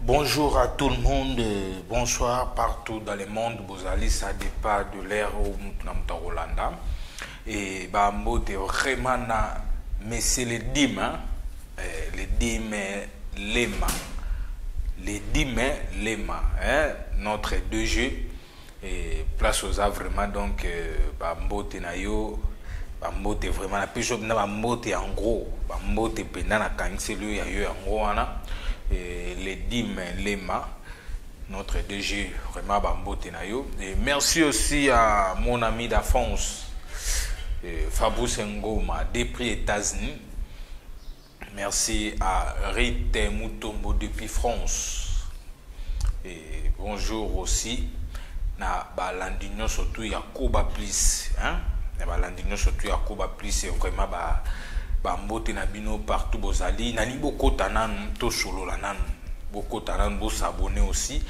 Bonjour à tout le monde, bonsoir partout dans le monde. Bozali, ça dépend de l'heure où nous Rolanda. Et bambote vraiment na monsieur le dim, hein? Le dim Lema. Le dim Lema, hein? Notre DG. Et place aux vraiment donc bambote na yo, bambote vraiment na piso na bambote en gros, bambote penda na kaniselu ya yo en gros wana. Et le dim Lema, notre DG, vraiment bambote na yo. Et merci aussi à mon ami d'Afrance, Fabrice Ngoma, depuis États-Unis. Merci à Rite Mutombo depuis France. Et bonjour aussi na balandi surtout ya Koba Plus, hein? Na balandi surtout ya Koba Plus, c'est vraiment ba bambote na bino partout bozali. Nani bokota nanu to solola nanu. Bokota nanu bo s'abonner aussi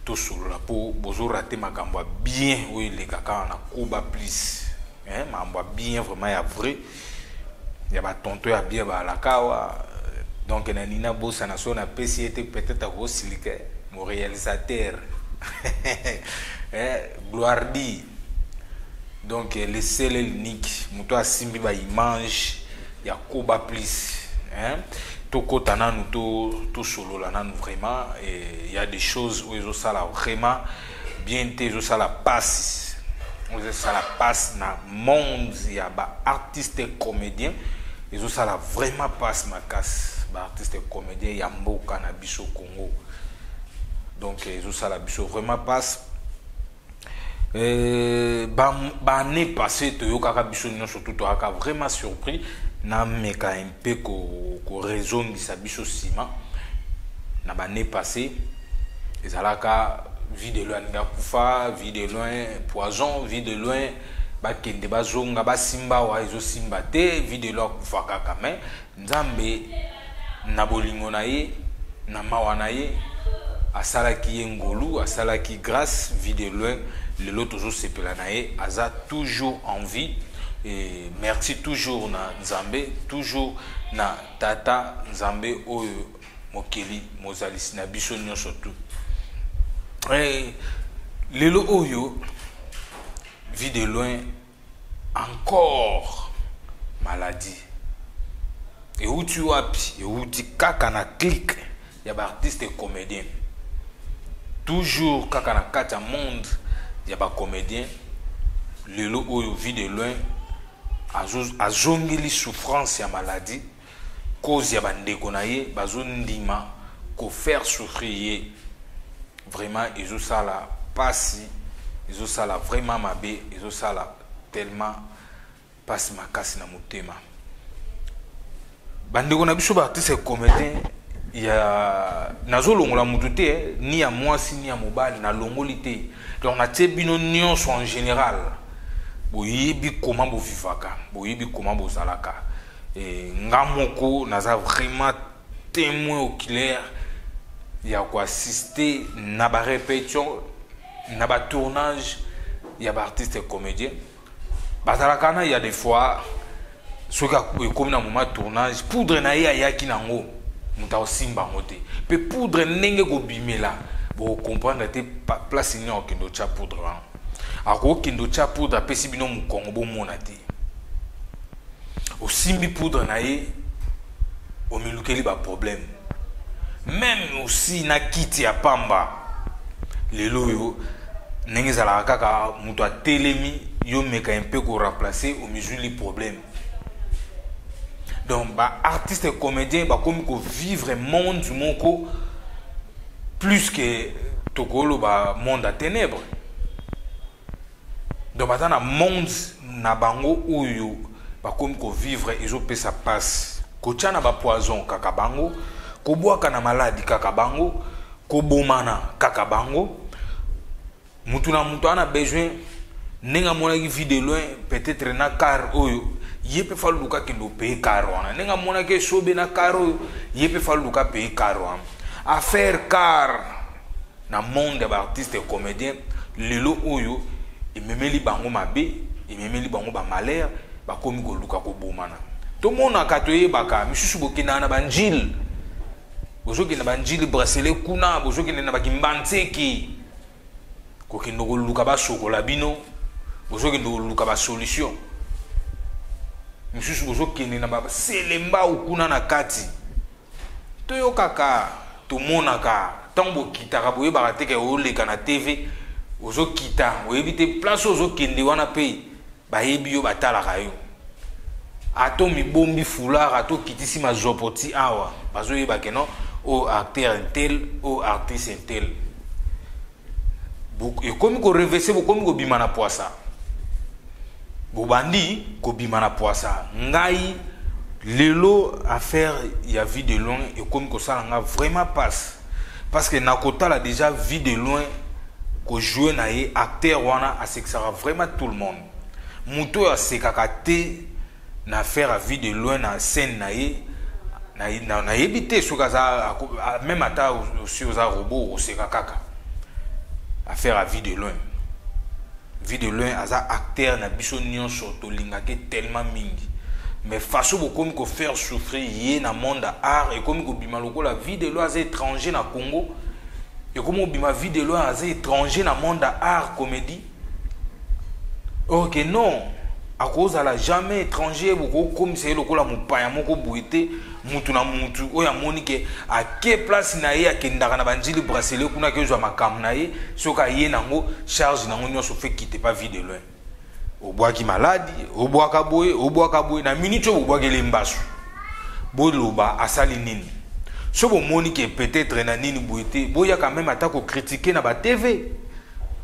to solola po bozo rater makambo ya bien oyo elekaka na Koba Plus, hein? Makambo ya bien vraiment ya vrai. Ya ba tonto ya bien ba lakawa. Donc na nina bosa na so na pesi était peut-être akosilika mon réalisateur. Eh, Gloire dit. Donc le seul et l'unique moto asimbi ba image ya Koba Plus, hein? Tokota nanu to solola nanu vraiment. Et il y a des choses où ils sala vraiment bien te, ils sala passe, ils sala passe na monde ya ba artiste comédien, ils sala vraiment passe makas ba artiste comédien ya mboka na biso Congo. Donc ils sala biso vraiment passe. Ba année passée toyokaka biso nyonso tout toyaka vraiment surpris na meka un peu ko raisongisa biso nsima na ba année passée ezalaka vie de loin alingi akufa, vie de loin poison, vie de loin bakende bazonga basimba awa ezosimba te, vie de loin akufa kaka. Mais Nzambe na bolingo na ye na mawa na ye asalaki ye ngolu, asalaki grâce, vie de loin lelo tozosepela na ye, aza toujours en vie. Et merci toujours na Nzambe, toujours na tata Nzambe oyo mokeli mozalisi na biso nyonso tu. Et lelo oyo vie de loin encore maladie euti wapi? Euti kaka na clique ya ba artiste comédien, toujours kaka na kati ya monde ya ba comédien. Lelo oyo vie de loin azongeli souffrance ya maladie, cause ya bandeko na ye bazondima ko faire souffrir ye. Vraiment ezosala pasi, ezosala vraiment mabe, ezosala tellement pasi makasi na motema. Bandeko na biso ba artiste comédien ya nazolongola mutu te, ni ya mwasi ni ya mobali, nalongoli te. Donc natie bino nyonso en général, boyebi comment bovivaka, boyebi comment bozalaka. Et nga moko naza vraiment témoin oculaire ya koassister na ba répétition, na ba tournage ya ba artiste comédien. Bazalaka na ya des fois soki ekomi na moment tournage, poudre na ye ayaki nango, moto akosimba yango te. Mpe poudre ndenge kobimela, bokocomprendre te place nini akokende otya poudre wana. Akokende otya poudre, apesi bino mokongo, bomona te. Osimbi poudre na ye, omilukeli baproblème. Même aussi na kiti ya pamba, lelo oyo ndenge ezalaka kaka moto atelemi, yo meka un peu koremplacer, omizwili problème. Donc ba artiste comédien bakomi kovivre monde moko plus que tokoloba monde à ténèbres. Donc baza na monde na bango oyo bakomi kovivre, ezopesa pasi. Kotia na bapoison kaka bango, kobwaka na maladi kaka bango, kobomana kaka bango. Mutu na mutu ana besoin ndenge amonaki vie de loin peut-être na car oyo, ye mpe faluka kende opaye car wana. Ndenge amonaki esobe na car oyo, ye mpe faluka paye car wana. Affaire car na monde ya baartiste comédien lelo oyo ememeli bango mabe, ememeli bango bamalheur, bakomi koluka kobomana. Tomonaka, toyebaka misusu bokendaka na banjile. Bozokende na banjili bracelet kuna, bozokende na bakimbantseki kokende koluka basokola bino, bozokende koluka basolution misusu, bozokende na baselembau kuna na kati. Toyokaka, tomonaka, ntango bokitaka boyebaka te ke oleka na TV. Ozokita, oyebi te place oyo ozokende wana, mpe bayebi yo, batalaka yo. Ata mibombi foulard, ata okitisi mazopo ti awa, bazoyeba ke non, oyo acteur un tel, oyo artiste un tel. Ekomi korêver, bokomi kobima na poisa, bobandi kobima na poisa. Ngai lelo, affaire ya Vie de Loin ekomi kosala nga vraiment passe, parce que nakotala déjà Vie de Loin kojouer na ye acteur wana, asekisaka vraiment tout le monde. Moto oyo asekaka te na affaire ya Vie de Loin na scène na ye, nayebi te soki aza même, ata osi oza robot, oseka kaka affaire ya Vie de Loin. Vie de Loin aza acteur na biso nyonso, tolingaki tellement mingi, mais façon bokomi kofaire souffrir ye na monde ya art, ekomi kobima lokola Vie de Loin aza étranger na Congo. Ekomi kobima Vie de Loin aza étranger na monde ya art comédie. Ok, non, akozala jamais étranger. Bokokomisa ye lokola mopaya moko boye te. Mutu na mutu oyo amoni ke ake place na ye, akendaka na banjili bracelet kuna, akezwa makambo na ye. Soki aye nango, charge nango nyonso fe kite pa Vie de Loin. Obwaki maladi, obwaka boye, obwaka boye, na minute oyo bobwakeli mbasu, boloba asali nini? So bomoni ke peut-être na nini boye te, boyaka même ata kocritiquer na batv.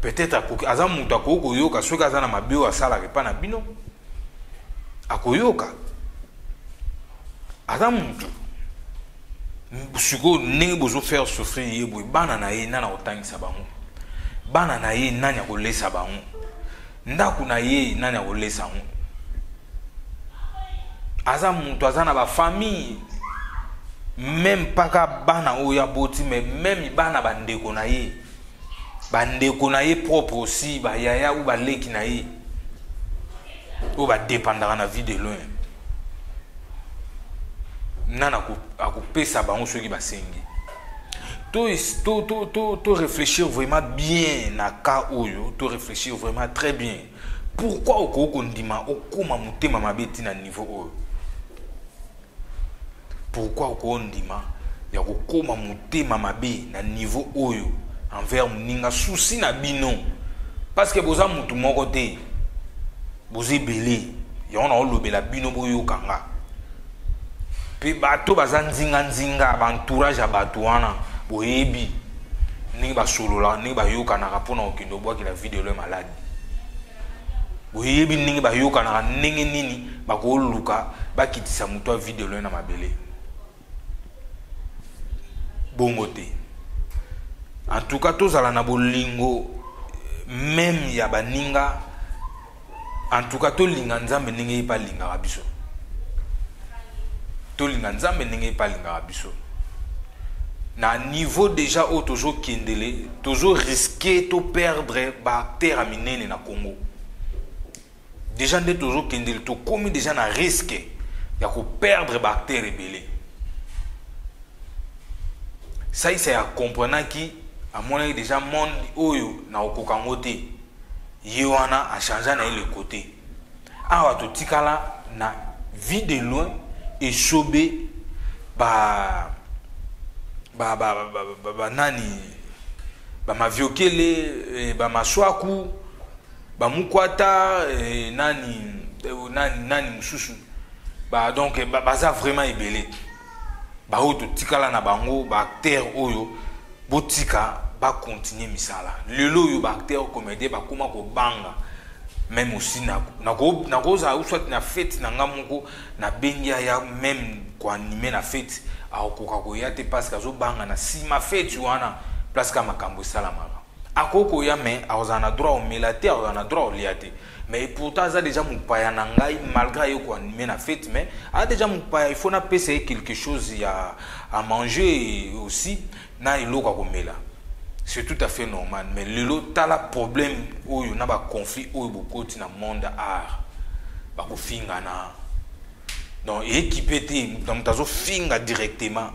Peut-être aza moto akoki koyoka. Soki aza na mabe oyo asalaka epa na bino, akoyoka, aza motu. Sikoyo ndenge bozofaire souffrir ye boye, bana na ye nani akotangisa bango? Bana na ye nani akolesa bango? Ndako na ye nani akolesa yango? Aza moto aza na bafamille, même mpaka bana oyo aboti, mais même bana bandeko na ye, bandeko na ye propre aussi, bayaya ou baleki na ye oyo badépendaka na Vie de Loin, nani akopesa bango soki basengi? To réfléchir vraiment bien na cas oyo, to réfléchir vraiment très bien. Pourquoi okoki kondima okóma motema mabe ntina niveau oyo? Pourquoi okondima ya kokóma motema mabe na niveau oyo envers moninga? Souci na bino, parce que boza mutu moko te, boza ebele. Yango na olobela bino, boyoka nga. Mpe bato baza nzinganzinga, baentourage ya bato wana, boyebi ndenge basololaka, ndenge bayokanaka mpona kokende obwakela Vie de Loin maladi. Boyebi ndenge bayokanaka, ndenge nini bakoluka bakitisa moto ya Vie de Loin na mabele. Bongo te. En tout cas, tozala na bolingo même ya baninga. En tout cas, tolinga Nzambe ndenge ye mpe alingaka biso. Tolinga Nzambe ndenge ye mpe alingaka biso. Na niveau déjà oyo tozokendele, tozorisquer toperdre baacteur ya minene na Congo. Déjà nde tozokendele, tokomi déjà na risque ya koperdre baacteur ebele. Saisa ya comprenaki, amonaki déjà monde oyo na kokoka yango te. Ye wana achange na ye le côté. Awa totikala na Vie de Loin, Esobe, ba ba ba ba, ba, ba nani, bamaviokele, bamaswaku, bamukwata, nani nani nani mosusu ba. Donc baza vraiment ebele baoyo totikala na bango, baacteur oyo botika bacontinuer misala. Lelo oyo baacteur comédien bakóma kobanga même aussi nakozala ou soit na fête na nga moko, nabengi aya même koanimer na fête, akokoka koya te parce que azobanga na nsima fête wana, place ka makambo esalamaka, akoki koya mais akozala na droit omela te, akozala na droit olia te. Mais pourtant aza déjà mopaya na ngai, malgré aye koanimer na fête, mais aza déjà mopaya. Il faut napesa ye quelque chose ya à manger aussi na eloko ya komela, c'est tout à fait normal. Mais lelo tala problème oyo na baconflit oyo bokoti na monde art, bakofingana. Donc ekipe te, moto na moto azofinga directement.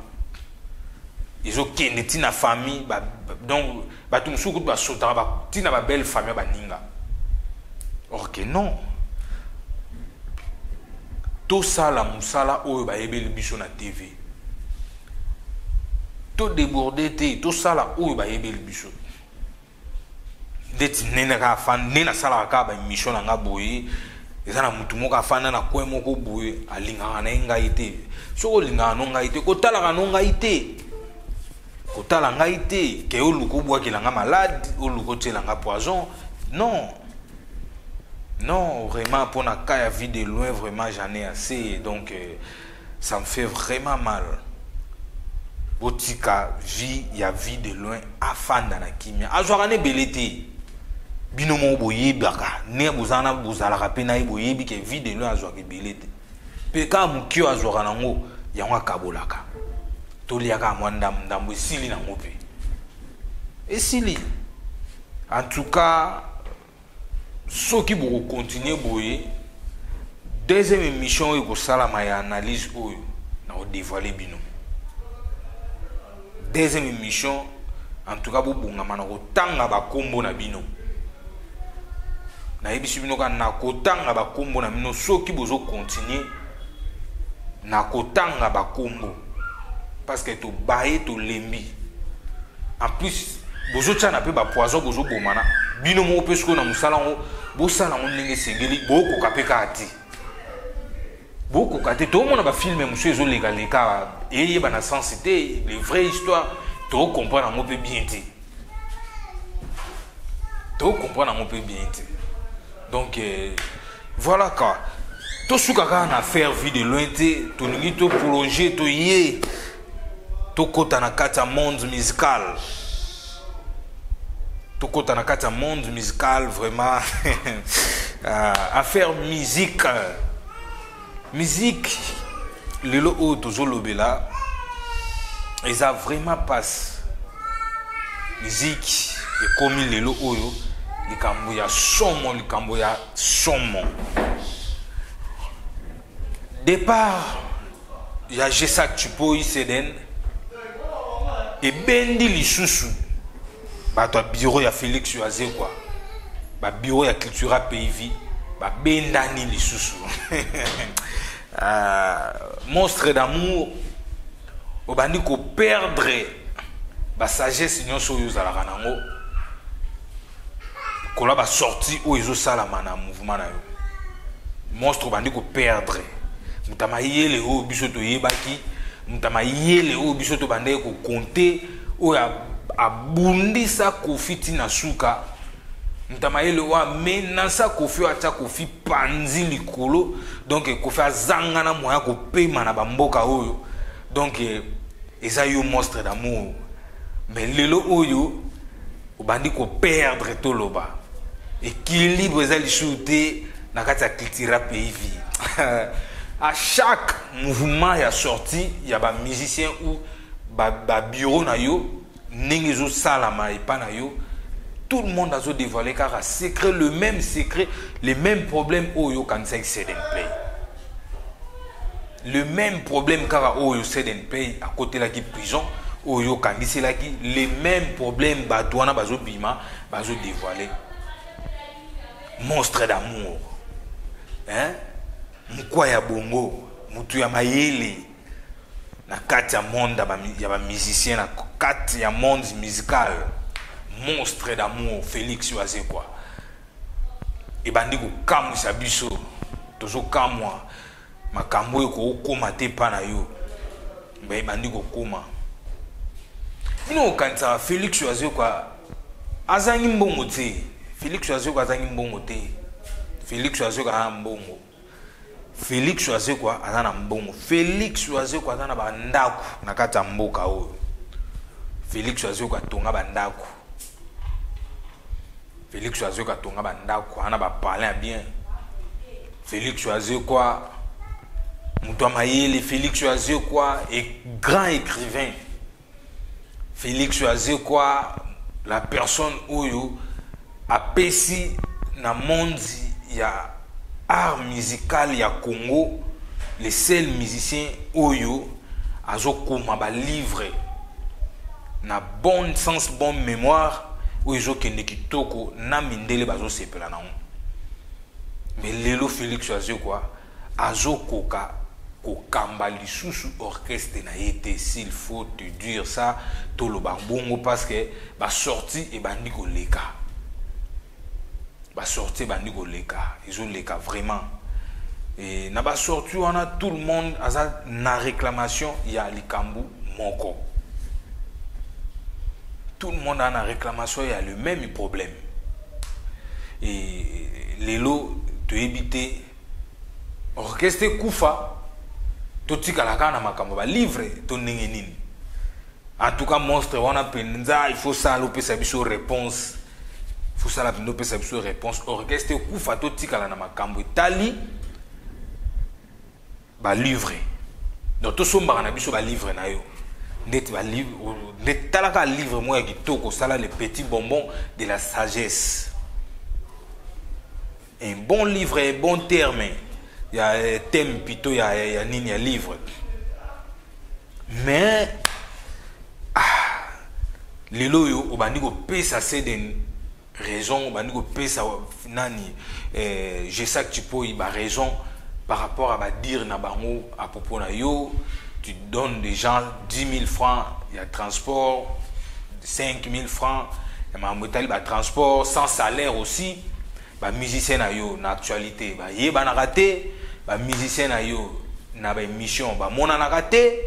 Ezokende ntina famille ba, donc bato mosusu kutu basotaka ntina babelle famille ya baninga. Or que non, tosala mosala oyo bayebeli biso na TV, todéborde te, tosala oyo bayebeli biso. Ndeti ndenge kaka afanda, nde nasalaka kaka baémission na nga boye, eza na mutu moko afanda na coin moko boye, alingaka na ye ngai te. Soki olingaka no ngai te, kotalaka no ngai te, kotala ngai te ke oluka obwakela nga malade, oluka otiela nga poison. Non, non, vraiment, mpona cas ya Vie de Loin, vraiment, j'en ai assez. Donc ça me fait vraiment mal. Botika vie ya Vie de Loin, afanda na kimia. Azwaka na ebele te. Bino moko boyebaka nde bozala, bozalaka mpe na ye, boyebi ke Vie de Loin azwaka ebele te, mpe kaka moki oyo azwaka nango, yango akabolaka. Toliaka mwa ndambo ndambo, esili nango mpe esili. En tout cas, soki bokocontinue boye, deuxième émission oyo ekosalama ya analyse oyo na kodévoile bino, deuxième émission, en tout cas, bobongama na kotanga bakombo na bino. Nayebisi bino kaka, na kotanga bakombo na bino. Soki bozocontinue na kotanga bakombo, parce que tobaye, tolembi. En plus, bozotiana mpe bapoison, bozobomana bino moko mpe. Sikoyo na mosala yango, bosala yango ndenge esengeli. Bokoka mpe kaka te, bokoka te. Toomona bafilm mosusu ezolekaleka, eyeba na sens te, les vraie histoire tocomprendre yango mpe bien te, tocomprendre yango mpe bien te. Donc voilà quoi, tosuka kaka na affaire Vie de Loin te. Tolingi toprolonge, toye tokɔta na kati ya monde musical, tokɔta na kati ya monde musical. Vraiment, affaire musique, musique lelo oyo tozolobela eza vraiment passe. Musique ekomi lelo oyo likambo ya somo, likambo ya somo. Départ ya Gesac Tshipoyi Ceden ebendi lisusu bato ya bureau ya Félix Wazekwa, babureau ya Cultura Pays Vie babendani lisusu. Monstre d'Amour, obandi koperdre basagesse nyonso oyo ozalaka nango. Kola basortie oyo ezosalama na mouvement na yo, monstre, obandi koperdre. Moto ya mayele oyo biso toyebaki, moto ya mayele oyo biso tobandaki kokonte, oyo abundisa Kofi ntina suka, moto ya mayele oyo amenasa Kofi, oyo atya Kofi panzi likolo, donc Kofi azanga na moya kopema na bamboka oyo, donc eza yo, Monstre d'Amour. Mais lelo oyo obandi koperdre, toloba équilibre eza lisusu te na kati ya Cultura Pays Vie. À chaque mouvement ya sortie ya bamusicien ou babureau ba na yo, ndenge ezosalama epa na yo, tout le monde azodévoile kaka secret, le même secret, les mêmes problèmes oyo okanisaki Ceden Play, le même problème kaka oyo Ceden Play akotelaki prison, oyo okangiselaki, les mêmes problèmes bato wana bazobima, bazodévoile. Monstre d'Amour, hein? Mokwa ya bongo, motu ya mayele na kati ya monde ya bamusicien, na kati ya monde musical, Monstre d'Amour Félix Wazekwa, ebandi kokamwisa biso. Tozokamwa makambo oyo kokóma te mpa na yo, me ebandi kokóma. Bino kokanisaka Félix Wazekwa azangi mbongo te. Félix Wazekwa azangi mbongo te. Félix Wazekwa aza na mbongo. Félix Wazekwa aza na mbongo. Félix Wazekwa aza na bandako na kati ya mboka oyo. Félix Wazekwa atonga bandako. Félix Wazekwa atonga bandako, aza na bapalin ya bien. Félix Wazekwa moto ya mayele. Félix Wazekwa grand écrivain. Félix Wazekwa, la personne oyo apesi na monde ya art musical ya Congo, le seul musicien oyo azokoma balivre. Na bon sens, bon mémoire oyo ezokende kitoko na mindele bazosepela nango. Mais lelo Félix Wazekwa azokoka kokamba lisusu orchestre na ye te. S'il faut te dire ça, toloba bongo, parce que basortie ebandi koleka, basortie ebandi koleka, ezoleka vraiment. Et na basortie wana, tout le monde aza na réclamation ya likambo moko. Tout le monde a na réclamation ya le même problème. Et lelo toyebi te, orchestre ekufa, totikala kaka na makambo balivre to ndenge nini? En tout cas, monstre wana mpenza, il faut sala opesa biso réponse, faut sala mpenza opesa biso réponse. Orchestre ekufa, totikala na makambo etali balivre? Donc tosombaka na biso balivre na yo ndeti ndeti talaka livre moko ya kitoko, osala Le petit bonbon de la sagesse, un bon livre, un bon terme ya thème plutôt ya nini, ya livre. Mais ah, lelo oyo obandi kopesa Ceden raison, obandi kopesa nani, Gesac Tshipoyi baraison par rapport à badire na bango à propos na yo. Tu donnes des gens 10 000 francs ya transport, 5 000 francs ya makambo etali batransport, sans salaire aussi. Bamusicien na yo na actualité bayebanaka te, bamusicien na yo na baémission bamonanaka te.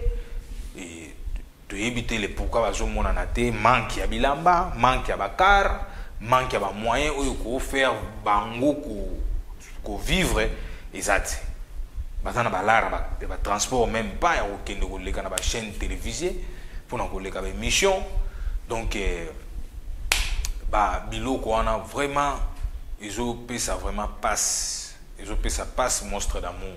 Toyebi te le pourquoi bazomonana te. Manque ya bilamba, manque ya bacar, manque ya bamoyen oyo kofaire bango kovivre eza te. Baza na balara ya batransport, même pas ya kokende koleka na bachaîne télévisée mpona koleka baémission. Donc ba biloko wana vraiment ezopesa vraiment passe, ezopesa passe. Monstre d'amour,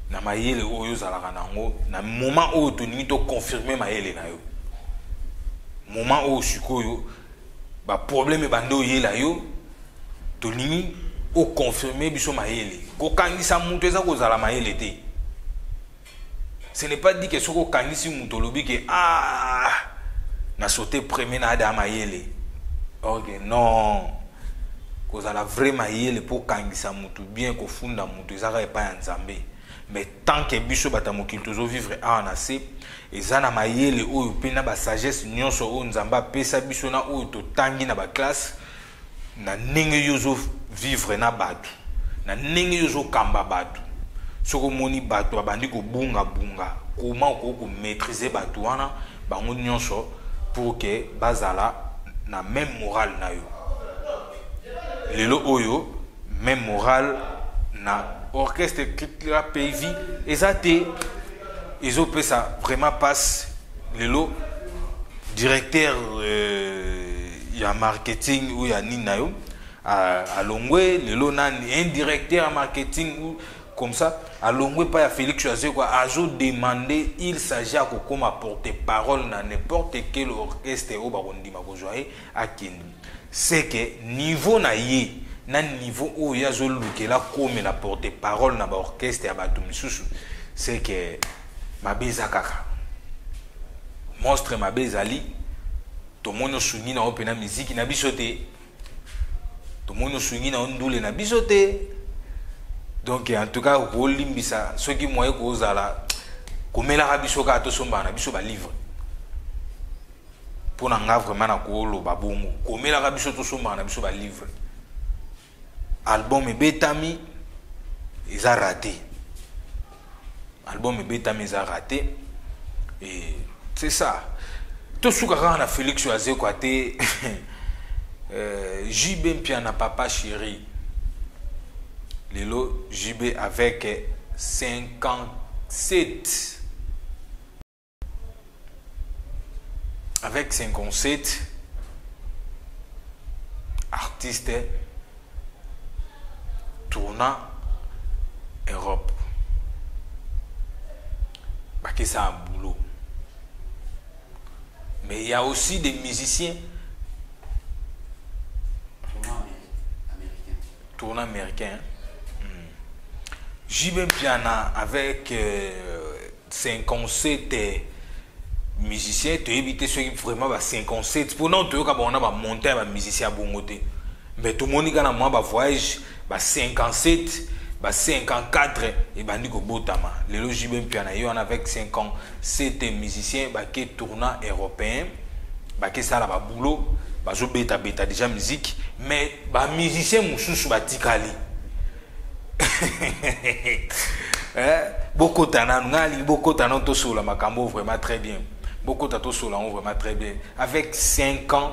na mayele oyo ozalaka nango, na moment oyo tolingi toconfirme mayele na yo, moment oyo sikoyo baproblème ebandi oyela yo, tolingi oconfirme biso mayele. Kokangisa moto eza kozala mayele te. Ce n'est pas dit que soki okangisi moto, olobi ke ah, na sauté premier na ada mayele. Ok, non, kozala vrai mayele mpo okangisa motu bien, kofunda motu, ezaka epai ya Nzambe. Mais tant que biso bato ya mokili tozovivre awa na se, eza na mayele oyo mpe na basagesse nyonso oyo Nzambe apesa biso, na oyo totangi na baklasse, na ndenge yo ozovivre na bato, na ndenge yo ozokamba bato. Soki omoni bato babandi kobungabunga, koma okoki komaîtrise bato wana bango nyonso pour que bazala na même morale na yo. Lelo oyo même morale na orchestre Cultura Pays Vie eza te, ezopesa vraiment passe. Lelo directeur ya marketing oyo ya nini na yo alongwe. Lelo nani, un directeur ya marketing ou comme ça alongwe epai ya Félix Wazekwa, azodemande. Il s'agit ya kokóma porte parole na n'importe quel orchestre oyo bakondima kozwa ye akende. C'est que niveau na ye na niveau oyo ye azolukela komela porte parole na baorchestre ya bato misusu, c'est que mabe eza kaka. Monstre, mabe ezali. Tomoni osungi na yo mpena miziki na biso te, tomoni osungi na yo ndule na biso te. Donc en tout cas, kolimbisa soki moye kozala, komelaka biso kaka tosombaka na biso balivre. Mpo na nga vraiment na koloba bongo, komelaka biso tosombaka na biso balivre. Album ebetami eza raté, album ebetami eza raté, et c'est ça. Tosuka kaka na Félix Wazekwa te. JB Mpiana, papa chéri, lelo JB avec 57, avec 57 artistes tournant Europe, bakesa un boulot. Mais il y a aussi des musiciens tournant américain. JB Mpiana avec 57 Musicien toyebi te soki vraiment ba 57 mpona toyoka bango na bamontant ya bamusicien ya bongo te, mais tomoni kaka na mwa bavoyage ba 57, ba 54 ebandi kobotama. Lelo JB Mpiana ye wana avec 57 musiciens bake tournant européen, bakesala baboulot, bazobetabeta déjà musique, mais bamusicien mosusu batikali. Bokota nanu, ngai alingi bokota nanu, tosola makambo vraiment très bien. Bokota, tosola yango vraiment très bien. Avec 5 ans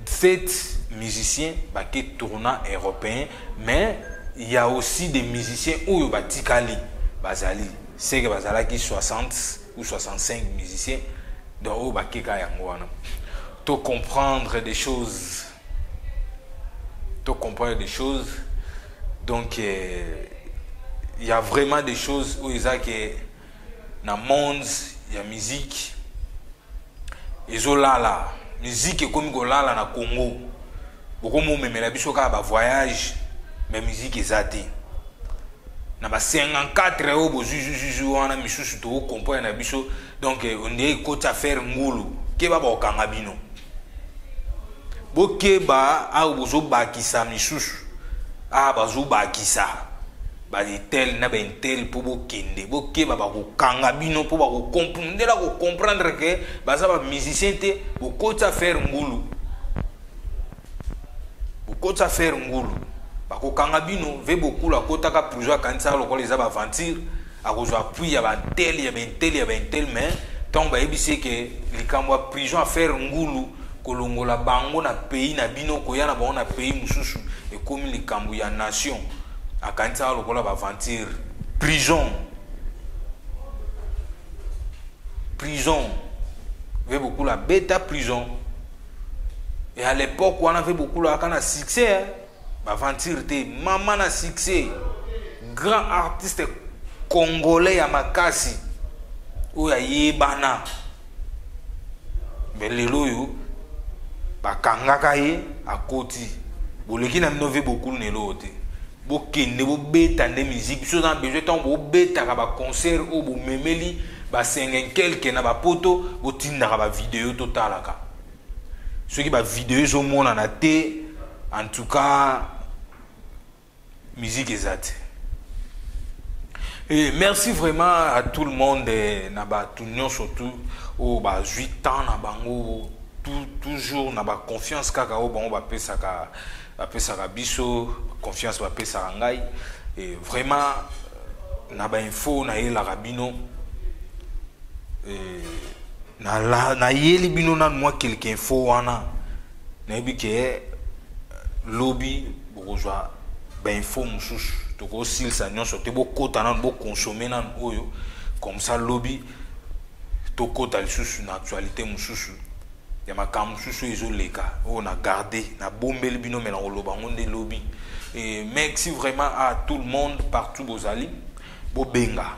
7 musiciens bake tournant européen, mais il y a aussi des musiciens oyo batikali bazali seke bazalaki 60 ou 65 musiciens. Donc oyo bakeka yango wana, to comprendre des choses, to comprendre des choses. Donc il y a vraiment des choses oyo eza ke na monde ya musique ezolala. Musique ekomi kolala na Congo. Bokomi omemela biso kaka bavoyage, mais musique eza te. Na ba 54 oyo bozwi wana, misusu tokocomprendre na biso. Donc ondire ekoti affaire ngulu. Keba, bakokanga bino. Bokeba, awa bozobakisa misusu, awa bazobakisa baintel na baintel mpo bokende. Bokeba, bakokanga bino mpo ndela kocomprendre ke baza bamusicien te. Bokoti affaire ngulu, bokoti affaire ngulu, bakokanga bino. Ve bokulu akotaka prison, akanisaka lokola eza baaventure, akozwa appui ya baintel, ya baintel, ya baintel, mais ntango bayebisi ke likambo ya prison, affaire ngulu, kolongola bango na pays na bino, koya na bango na pays mosusu, ekomi likambo ya nation, akanisaka lokola baaventure. Prison, prison, ve bokulu abeta prison. Et à l'époque wana, ve bokulu aka na succès, hein? Baventure te, mama na succès, grand artiste congolais ya makasi oyo ayebana. Mais lelo oyo bakangaka ye, akoti boleki na bino. Ve bokulu na eloko te. Bokende bobeta nde musique. Biso na besoin ntango bobetaka baconcert oyo bomemeli basenge quelque na bapoto, botindaka bavideo totalaka. Soki bavideo ezomonana te, en tout cas musique eza te. Et merci vraiment à tout le monde, na bato nyonso tu oyo bazwi temps na bango, toujours na baconfiance kaka oyo bango bapesaka biso, confiance bapesaka ngai. Et vraiment na bainfo nayelaka bino, nayeli bino nanu mwa quelque info wana. Nayebi ke lobi bokozwa bainfo mosusu. Tokosilisa nyonso te. Bokota nanu, bokonsome nanu oyo, comme ça lobi tokota lisusu na actualité mosusu ya makambo mosusu oyo ezoleka, oyo na garde, nabombeli bino, me na koloba yango nde lobi. Et merci vraiment à tout le monde partout bozali. Bobenga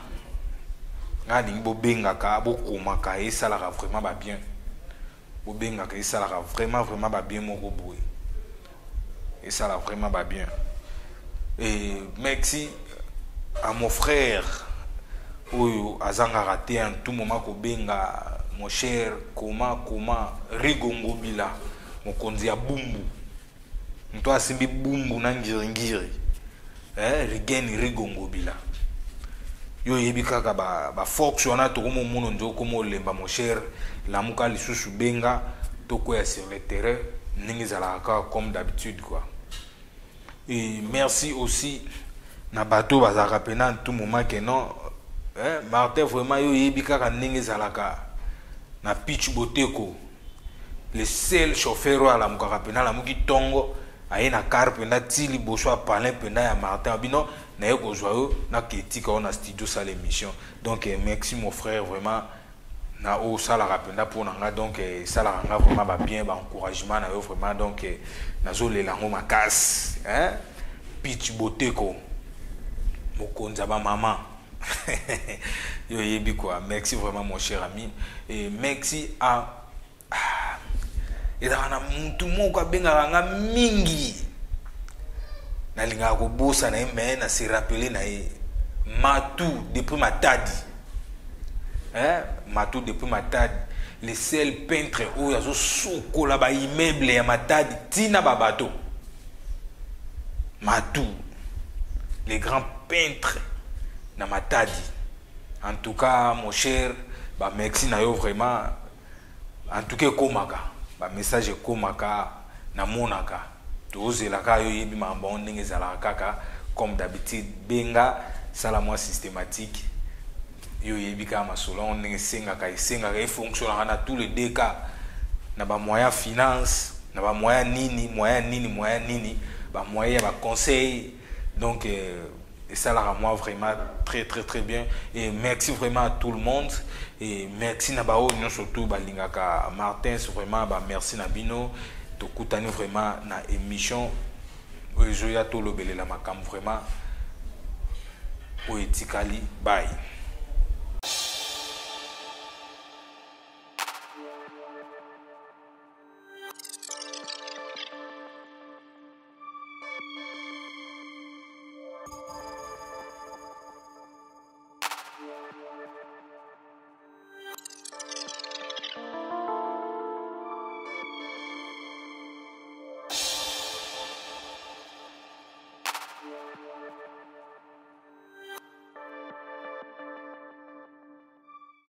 ngai, alingi bobengaka, bokomaka, esalaka vraiment babien. Bobengaka, esalaka vraiment vraiment babien moko boye, esala vraiment babien. Et merci à mon frère oyo azangaka te en tout moment kobenga, mon cher koma koma Rigongobila, mokonzi ya Bumbu, moto asimbi Bumbu na Ngiringiri, eh, Rigen Rigongobila. Yo oyebi kaka baforce ba wana tokomomona nde okoma olemba. Mon cher, lamuka lisusu, benga, tokwea sur le terrain ndenge ezalaka kaka comme d'habitude quoi. Et merci aussi na bato bazalaka mpena en tout moment ke non, eh, Martin, vraiment yo oyebi kaka ndenge ezalaka na Pitch Boteko, le seul chauffeur oyo alamukaka mpena, alamuki ntongo, aye na car mpenza ti liboso ya palin mpenza ya Martin bino, naye kozwa yo, naketika yo na studio, sala émission. Donc merci mon frère, vraiment na oyo osalaka mpenza mpo na nga. Donc esalaka nga vraiment babien, baencouragement na yo vraiment. Donc nazolela yango makasi, hein? Pitch Boteko, mokonzi ya bamama, yo oyebi quoi. Merci vraiment mon cher ami. Et merci à ezalaka na mutu moko abengaka nga mingi, nalingaka kobosana ye, mais na se rappeler na ye, Matu depuis Matadi, hein? Matu depuis Matadi. Le seul peintre oyo azosukola baimmeuble ya Matadi ntina babato. Matou, les grands peintres na Matadi. En tout cas, mon cher, bamerci na yo vraiment. En tout cas, ekomaka bamessage, ekomaka, namonaka. Tozelaka yo, yebi makambo yango ndenge ezalaka kaka. Comme d'habitude, benga, sala mwa systématique. Yo oyebi kaka masolo yango ndenge esengaka, esengaka efonctionnaka na tous les deux cas, na bamoyen finance, na bamoyen nini, moyen nini, moyen nini, bamoyen ya baconseil. Donc esalaka moi vraiment très très très bien. Et merci vraiment à tout le monde et merci na baoyo nyonso tu balingaka Martin. Vraiment bamerci na bino. Tokutani vraiment na émission oyo ezoya, tolobelela makambo vraiment oyo etikali. Bye.